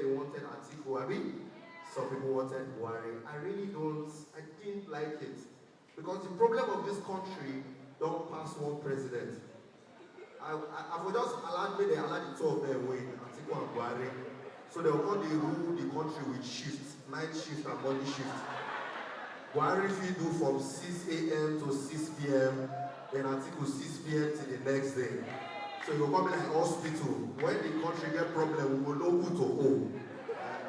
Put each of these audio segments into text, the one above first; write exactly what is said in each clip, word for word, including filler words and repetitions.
They wanted Atiku, abi? Some people wanted Buhari. I really don't, I didn't like it. Because the problem of this country don't pass one president. I, I, I will just allow me, they allow the two of them win, Atiku and Buhari. So they will come, they rule the country with shift, night shift and morning shift. Buhari fit do from six a.m. to six p.m., then Atiku six p.m. till the next day. So you go come be like hospital. When the country get problem, we go know who to owe.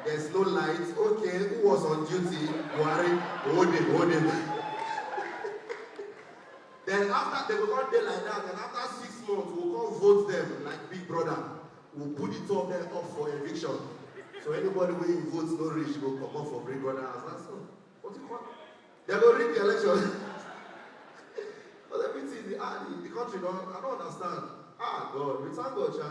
There's no light. Okay, who was on duty? Buhari. Hold him, hold him. Then after, they will come dey like that. Then after six months, we'll come vote them like Big Brother. We'll put the two of them up for eviction. So anybody wey vote no reach go comot for Big Brother house. That's all. What you call? They go rig the election. But everything, the, ah, the, the country don, I don't understand. Ah, God, we thank God, sha.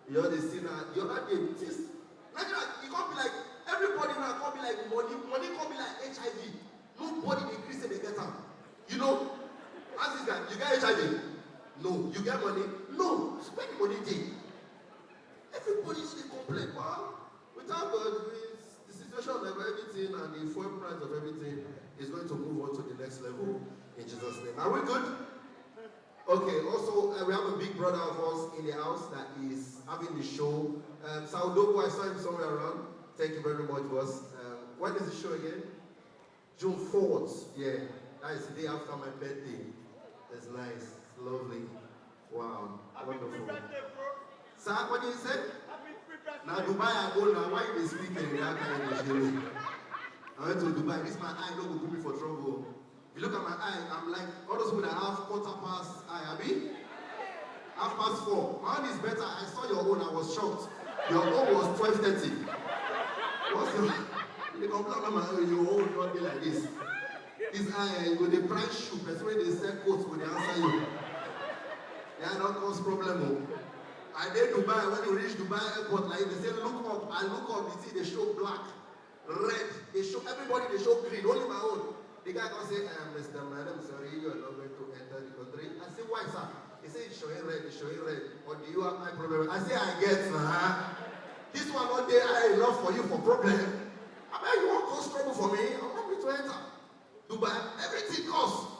You all dey see now, the other day, this Nigeria, e come be like, everybody now come be like money, money come be like H I V. Nobody dey gree say they get am. You know, ask this guy, you get H I V? No. You get money? No. So where the money dey? Everybody just dey complain. Well, we thank God with the situation of everything and the fuel price of everything is going to move on to the next level in Jesus' name. Are we good? Okay, also, uh, we have a big brother of us in the house that is having the show. Um, Saudoku, I saw him somewhere around. Thank you very much, boss. Um, when is the show again? June fourth. Yeah, that is the day after my birthday. That's nice. It's lovely. Wow. Wonderful. Sir, what do you say? Now Dubai I go now. Why you dey speak in that kind of English? I went to Dubai. This my eye no go put me for trouble. If you look at my eye, I'm like all those people that have quarter past eye, abi? Half past four. My own is better. I saw your own. I was shocked. Your own was twelve thirty. What's your, you dey complain about my own? Your own not be like this. This eye, you go dey price shoe. Person wey dey sell coats go dey answer you. Yeah, don cause problem o. I dey Dubai. When you reach Dubai airport, like they say, look up. I look up, the thing dey show black, red. They show everybody. They show green. Only my own. The guy come say, um, Mister Madam, sorry, you are not going to enter the country. I say, why, sir? He say, it's showing red, it's showing red. Or do you have eye problem? I say, I get, sir. This one not dey eye enough for you for problem. I mean, you won't cause trouble for me. I want me to enter Dubai. Everything costs.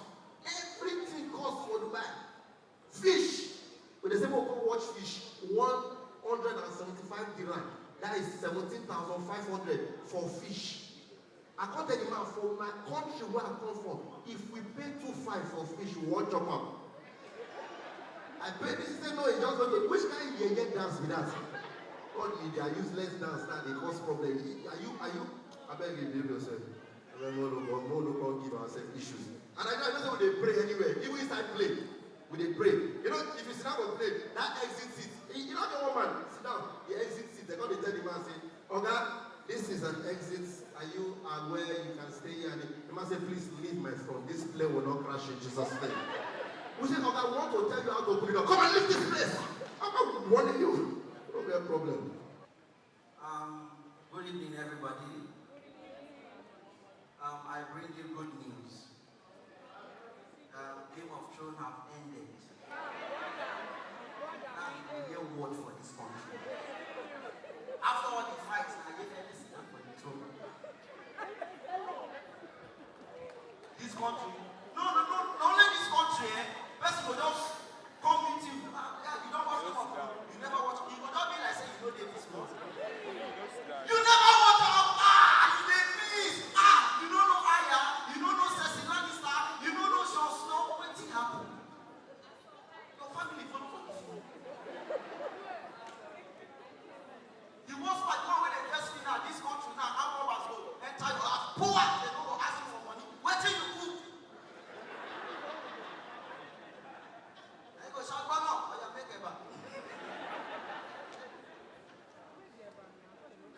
Everything costs for Dubai. Fish. When they say we go watch fish, one hundred and seventy-five dirham. That is seventeen thousand five hundred for fish. I come tell the man, for my country where I come from, if we pay two five for fish, we wan chop am. I pay this, he say no, he just went to, which kind of yeye dance be that? God, they are useless dance now, they cause problem. Are you, are you? I beg you, behave yourself. I beg, no, no, no, no, no, come give ourselves issues. And I know, I know say we dey pray anywhere, even inside plane, we dey pray. You know, if you sit down for plane, that exit seat, you, you know the woman sit down, the exit seat, they come dey tell the man say, Oga, this is an exit. Are you aware you can stay here? And the man say, please leave my front. This plane will not crash in Jesus' name. We say, Oga, we want to tell you how to open the door. Come and leave this place. I'm not warning you. No get problem. Um, good evening, everybody. Um, I bring you good news. Um, Game of Thrones have ended. That's the new word for this country. After all the fights, I get every single for the throne. This country, no, no, no, not only this country, eh? Person go just come meet you. Ah, yeah, you don't watch Game of Thrones. You never watch. You go just be like say you know dey this country. You never watch am. Ah, you dey miss. Ah, you no know Arya. You no know Cersei Lannister. You no know Jon Snow. Wetin happen? Your family follow for this one. The worst part, one wey dey vex me now, this country now, armed robbers go enter your house, poor, they no go ask you for money. Wetin you cook? They go shout, "Gbọmọ, oya make eba."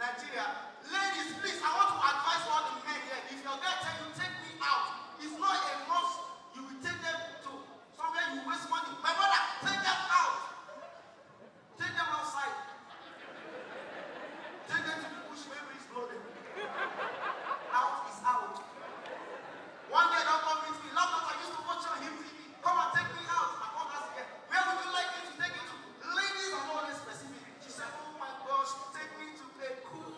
Nigeria, ladies, please, I want to advise all the men here. If your guy tell you, "Take me out," it's not a must you will take them to somewhere you waste money. My brother, take them out. Take them outside. Take them to the bush where breeze blow them. Out is out. One girl don come meet me. Last month I used to watch on him T V. Come and take me out. I come ask the girl, "Where would you like me to take you to?" Ladies are always specific. She said, "Oh my gosh, take me to a cool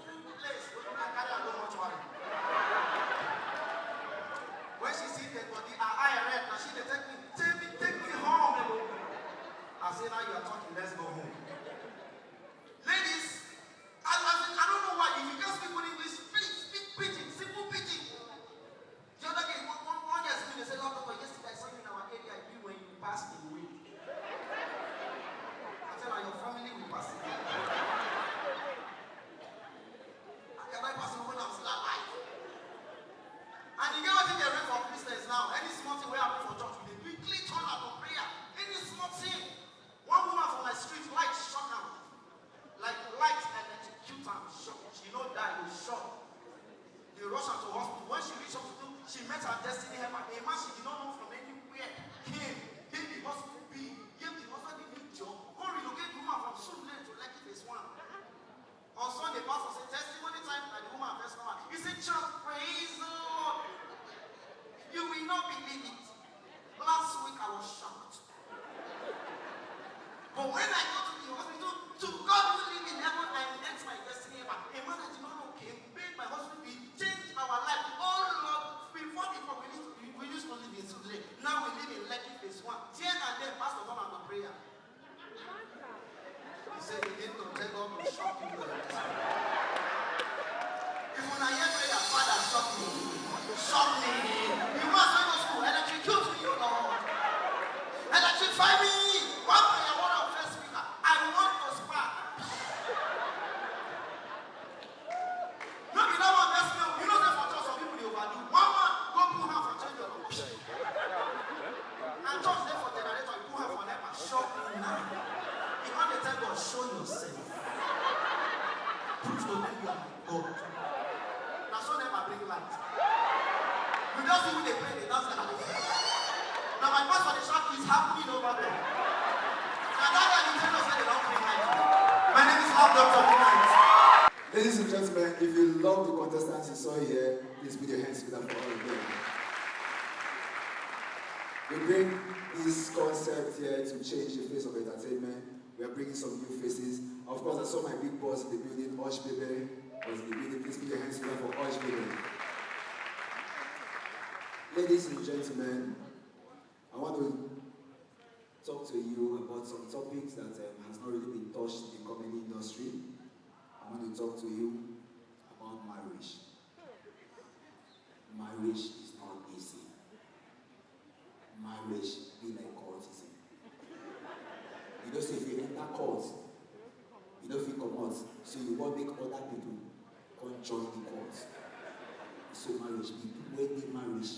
So then you are like God. Na so never bring light. You just even dey pray, dey dance like, "Now my pastor dey shout, it's happening over there." Na that guy you tell us say they don bring light. My name is Hawk Doctor Midnight. Ladies and gentlemen, if you love the contestants you saw here, please put your hands together for all of them. We bring this concept here to change the face of entertainment. We are bringing some new faces. Of course, I saw my big boss in the building, Osh Bebe was in the building. Please put your hands together for Osh Bebe. Ladies and gentlemen, I want to talk to you about some topics that um, has not really been touched in the comedy industry. I want to talk to you about marriage. Marriage is not easy. Marriage be like cultism. You know, say if you enter cult, you don't feel comot, so you want make other people come join the cult. So marriage, the people wey dey marriage,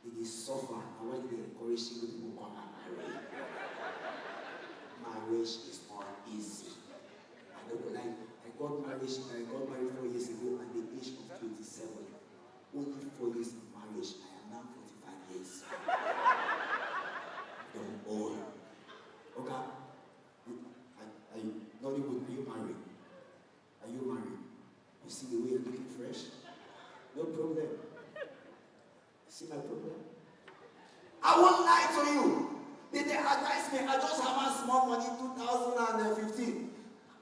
they dey suffer. Na why they dey encourage single people come and marry. Marriage is not easy. I no go lie. I got married. I got married four years ago at the age of twenty-seven. Only four years in marriage. I am now forty-five years. Don old. Okay. I, I, Nollywood, are you married? Are you married? You see the way you're looking fresh? No problem. See my problem? I won't lie to you. They, they advise me. I just have a small money, two thousand and fifteen.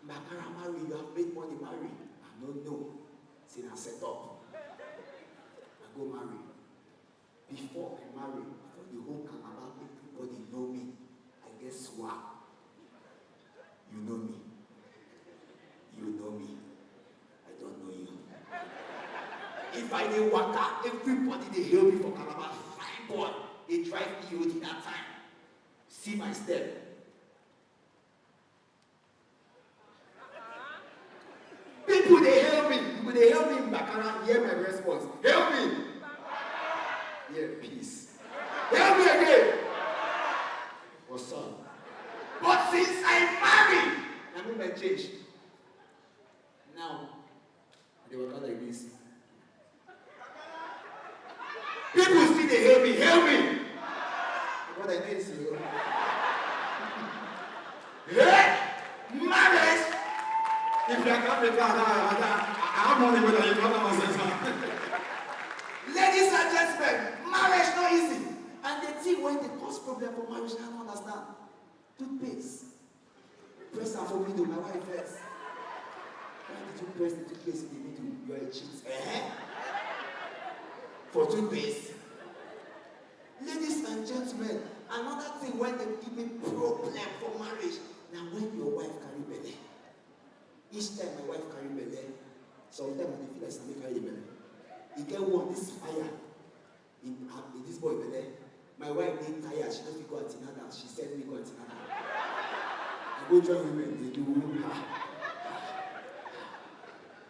My cara marry, you have made money marry. I don't know. See, I set up. I go marry. Before I marry, for the whole Calabar, everybody know me. I get swag. You know me. You know me. I don't know you. If I dey waka, everybody dey hail me for Calabar. Fine boy, dey drive E O D that time. See my step. People dey hail me. You go dey hail me in Bakara. Hear my response. Hail me. Yeah, peace. Hail me again. What's up? But since I marry, my movement change. Now, I dey waka like this. People still dey hail me, hail me. But I know it's you. Hey, marriage. If you are coming, I have money, but you come and say, ladies and gentlemen, marriage not easy. And the thing wey dey cause problem for marriage, I don't understand. Toothpaste. Press am for window, my wife vex. Why did you press the toothpaste in the middle? You are a cheat. Eh? For toothpaste? Ladies and gentlemen, another thing wey dey give me problem for marriage na when your wife carry belle. Each time my wife carry belle, sometimes I dey feel like say I carry the belle. E get one, this fire. In, uh, in this boy belle, my wife dey tired, she no fit go antenatal, she send me go antenatal. I go join women, they do woo ha.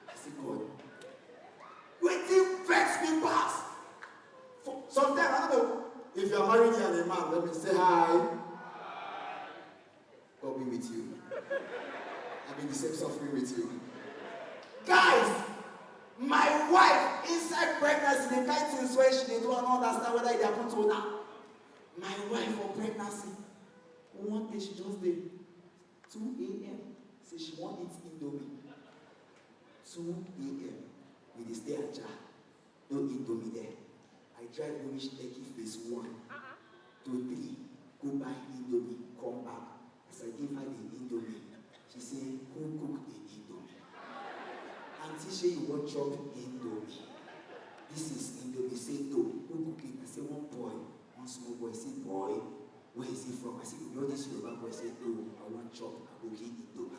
I say, God, wetin vex me pass? For, sometimes, I don't know, if you are married and a man, let me say hi. God be with you. I be the same suffering with you. Guys, my wife inside pregnancy, the kind things wey she dey do, I no understand whether e dey happen to una. My wife for pregnancy, one day she just dey two a.m. say she wan eat indomie. Two a.m. We dey stay Ajah. No indomie there. I drive go reach Lekki phase one, two, three, go buy indomie, come back. As I give her the indomie, she say, "Who cook the indomie?" "Aunty, shey you wan chop indomie? This is indomie." Say, "No, who cook it?" I say, "One boy, one small boy." Say, "Boy, where is he from?" I say, "You know this Yoruba boy?" Say, "No, I wan chop aboki indomie."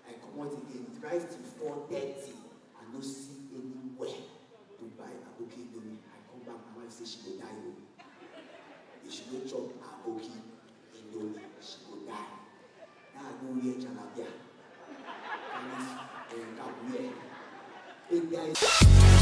I comot again, drive till four thirty. I no see anywhere to buy aboki indomie. I come back, my wife say she go die o. If she no chop aboki indomie, she go die. Now I go wear jalabia. That means, eh, cap wear. Take guys.